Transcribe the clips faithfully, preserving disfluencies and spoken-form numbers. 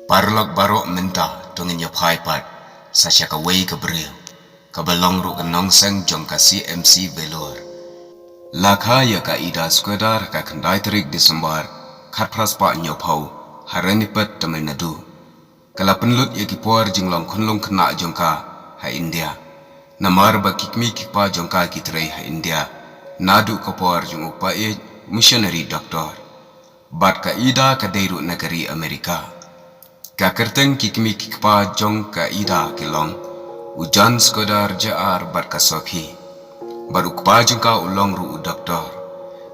Paralok baroh, mynta to ngin ïa phai pat sa sha kawei ka briew kaba long ruh ka nongseng jong ka C M C Vellore. La kha ïa ka Ida Skodar ha ka khyndai tarik Disembar khatphra spah hynñiewphew ha Ranipet, Tamil Nadu. Ka la pynlut ïa ki por jinglong khunlung khynnah jong ka ha India, namar ba ki kmie ki kpa jong ka ki trei ha India naduh ka por jong u paid missionary doctor. Bad ka Ida ka dei ruh na ka ri Amerika. Ka kyrteng ki kmie ki kpa jong ka Ida ki long u Jan Skodar J R bad ka Sophie. Bad u kpa jong ka u long ruh u doktor.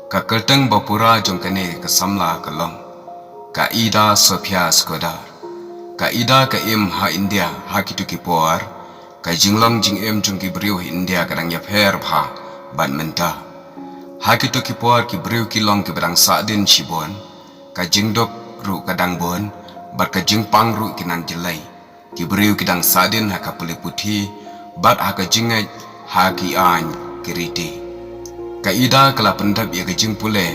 Ka kyrteng ba pura jong kane ka samla ka long ka Ida Sophia Skodar. Ka Ida ka im ha India ha kito ki por. Ka jinglong jingim jong ki briew ha India ka dang ïapher bha bad mynta. Ha kito ki por ki briew ki long kiba dang sahdien shibun, ka jingduk ruh ka dang bun, bad ka jingpang ruh ki nang jlei. Ki briew ki dang sahdien ha ka pule puthi bad ha ka jingngeit ha ki aiñ ki riti. Ka Ida ka la pyndep ïa ka jingpule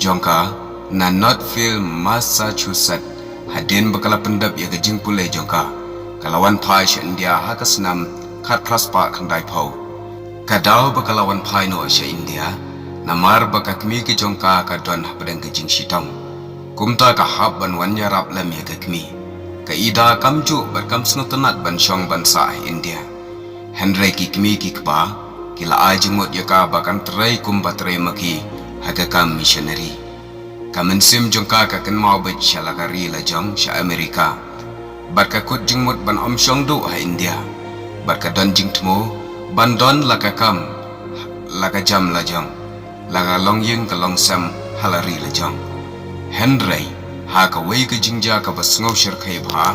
jong ka na Northfield, Massachusetts. Hadien ba ka la pyndep ïa ka jingpule jong ka, ka la wan phai sha India ha ka snem khatphra spah khyndaiphew. Ka daw ba ka la wan phai noh sha India, namar ba ka kmie ka jong ka ka don hapdeng ka jingshitom. Kumta ka hap ban wan ïarap lem ïa ka kmie. Ka Ida kam ju bad kam sngewtynnat ban shong ban sah ha India. Hynrei ki kmie ki kpa ki la ai jingmut ïa ka ba kan trei kumba trei ma ki ha ka kam missionary. Ka mynsiem jong ka ka kynmaw beit sha la ka ri la jong sha Amerika. Bad ka kut jingmut ban ym shong duh ha India. Bad ka don jingthmu ban don la ka kam, la ka jam la jong, la ka longïing ka longsem ha la ri la jong. Hynrei ha kawei ka jingjia kaba sngew shyrkhei bha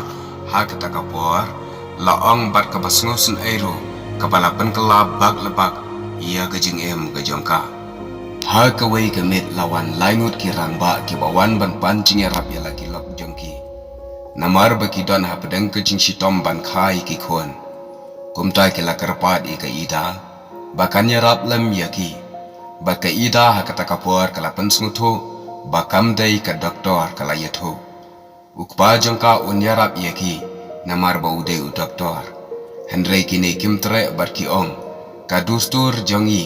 ha kata ka por, la ong bad kaba sngewsynei ruh, kaba la pynkylla bak la bak ïa ka jingim ka jong ka. Ha kawei ka miet la wan lai ngut ki rangbah kiba wan ban pan jingïarap ïa la ki lok jong ki. Namar ba ki don hapdeng ka jingshitom ban kha ïa ki khun. Kumta ki la kyrpad ïa ka Ida ba kan ïarap lem ïa ki. Bad ka Ida ha kata ka por ka la pynsngewthuh ba kam dei ka doktor ka la ïathuh. U kpa jong ka un ïarap ïa ki namar ba u dei u doktor. Hynrei kine kim treh bad ki ong, ka dustur jong ngi,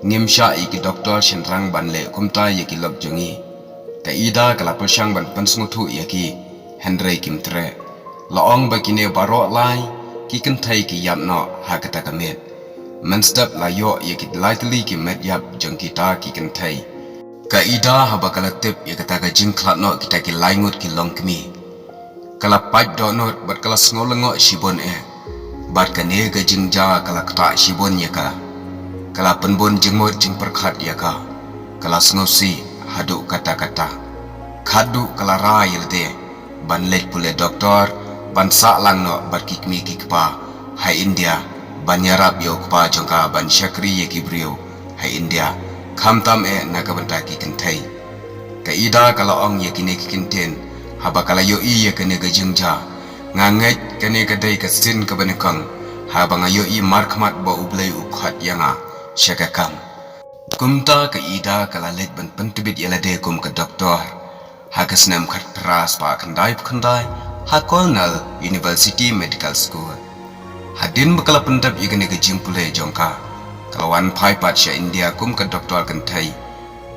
ngim shah ïa ki doktor shynrang ban leh kumta ïa ki lok jong ngi. Ka Ida ka la pyrshang ban pynsngewthuh ïa ki, hynrei kim treh. La ong ba kine baroh lai ki kynthei ki ïap noh ha kata ka miet. Mynstep la ïoh ïa ki lai tylli ki met ïap jong kita ki kynthei. Ka Ida haba ka la tip ïa kata ka jingkhlad noh kita ki lai ngut ki longkmie, ka la pait dohnud bad ka la sngew lyngngoh shibun eh. Bad kane ka jingjia ka la ktah shibun ïa ka. Ka la pynbun jingmut jingpyrkhat ïa ka. Ka la sngewsih haduh katta katta. Khatduh ka la rai ïa lade ban leit pule doktor, ban sah lang noh bad ki kmie ki kpa ha India, ban ïarap ïa u kpa jong ka ban shakri ïa ki briew ha India, khamtam eh na ka bynta ki kynthei. Ka Ida ka la ong ïa kine ki kyntien haba ka la ïohi ïa kane ka jingjia. Nga ngeit kane ka dei ka sien kaba nyngkong haba nga ïohi markhmat ba U Blei u khot ïa nga sha ka kam. Kumta ka Ida ka la leit ban pyntbit ïa lade kum ka doktor ha ka snem khatphra spah khyndaiphew khyndai ha Cornell University Medical School. Hadien ba ka la pyndep ïa kane ka jingpule jong ka, ka la wan phai pat sha India kum ka doktor kynthei.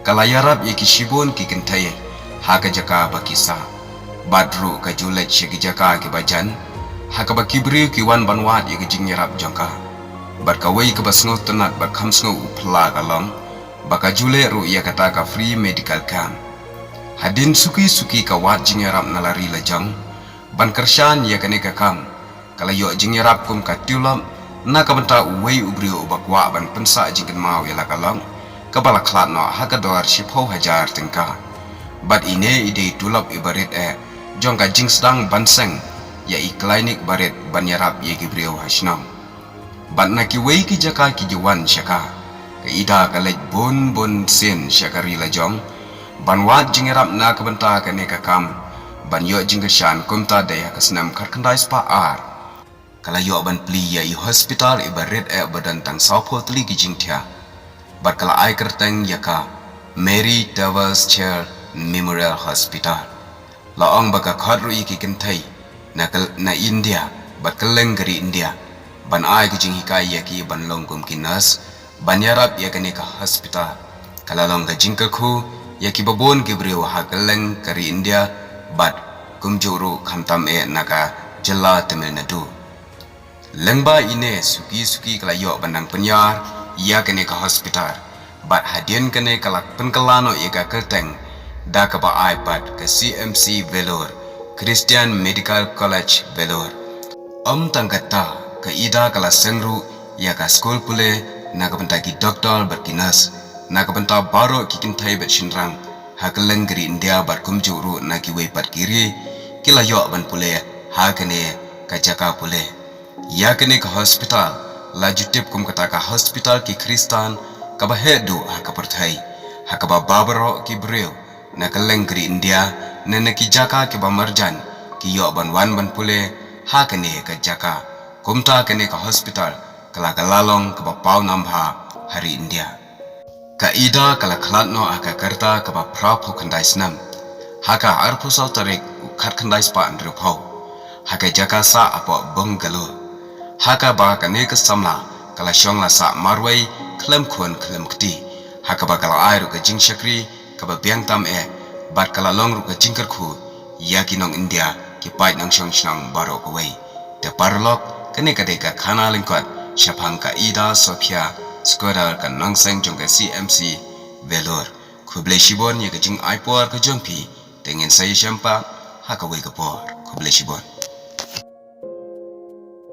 Ka la ïarap ïa ki shibun ki kynthei ha ka jaka ba ki sah. Bad ruh ka ju leit sha ki jaka kiba jan ha kaba ki briew ki wan ban wad ïa ka jingïarap jong ka. Bad kawei kaba sngewtynnat bad kham sngew u phylla ka long ba ka ju leh ruh ïa kata ka free medical camp. Hadien suki suki ka wad jingïarap na la ri la jong ban kyrshan ïa kane ka kam, ka la ïoh jingïarap kum ka tulop na ka bynta uwei u briew uba kwah ban pynsah jingkynmaw ïa la ka lok kaba la khlad noh ha ka dor shiphew hajar tyngka. Bad ine i dei i tulop iba rit eh jong ka jingsdang ban seng ïa i klinik ba rit ban ïarap ïa ki briew ha shnong. Bad na kiwei ki jaka ki ju wan sha ka. Ka Ida ka leit bun bun sien sha ka ri la jong ban wad jingïarap na ka bynta kane ka kam, ban ïoh jingkyrshan. Kumta dei ha ka snem khatkhyndai spah ar, ka la ïoh ban plie ïa i hospital iba rit eh ba don tang sawphew tylli ki jingthiah. Bad ka la ai kyrteng ïa ka Mary Tavers Chair Memorial Hospital. La ong ba ka khot ruh ïa ki kynthei na, na India bad kylleng ka ri India ban ai ka jinghikai ïa ki ban long kum ki nurse ban ïarap ïa kane ka hospital. Ka la long ka jingkyrkhu ïa ki babun ki briew ha kylleng ka ri India bad kumjuh ruh khamtam eh na ka jylla Tamil Nadu. Lyngba ine suki suki ka la ïoh ban nang pynïar ïa kane ka hospital bad hadien kane ka la pynkylla noh ïa ka kyrteng da kaba ai pat ka C M C Vellore, Christian Medical College Vellore. Ym tang kata, ka Ida ka la seng ruh ïa ka skul pule na ka bynta ki doktor bad ki nurse, na ka bynta baroh ki kynthei bad shynrang ha kylleng ka ri India bad kumjuh ruh na kiwei pat ki ri ki la ïoh ban pule ha kane ka jaka pule. Ïa kane ka hospital la ju tip kum kata ka hospital ki Khristan kaba heh duh ha ka pyrthei, ha kaba baroh ki briew na kylleng ka ri India ne na ki jaka kiba marjan ki ïoh ban wan ban pule ha kane ka jaka. Kumta kane ka hospital ka la kylla long kaba paw nam bha ha ri India. Ka Ida ka la khlad noh ha ka rta kaba phra phew khyndai snem, ha ka arphew saw tarik u Khatkhyndai spah hynriew phew, ha ka jaka sah hapoh Bangalore, ha kaba kane ka samla ka la shong la sah marwei khlem khun khlem kti, ha kaba ka la ai ruh ka jingshakri kaba biang tam eh bad ka la long ruh ka jingkyrkhu ïa ki nong India ki paid nongshong shnong baroh kawei. Te paralok, kane ka dei ka khana lyngkot shaphang ka Ida Sofia Skhodar, ka nongseng jong ka C M C Vellore. Khublei shibun ïa ka jingai por ka jong phi. Te ngin sa ïashem pat ha kawei ka por. Khublei shibun.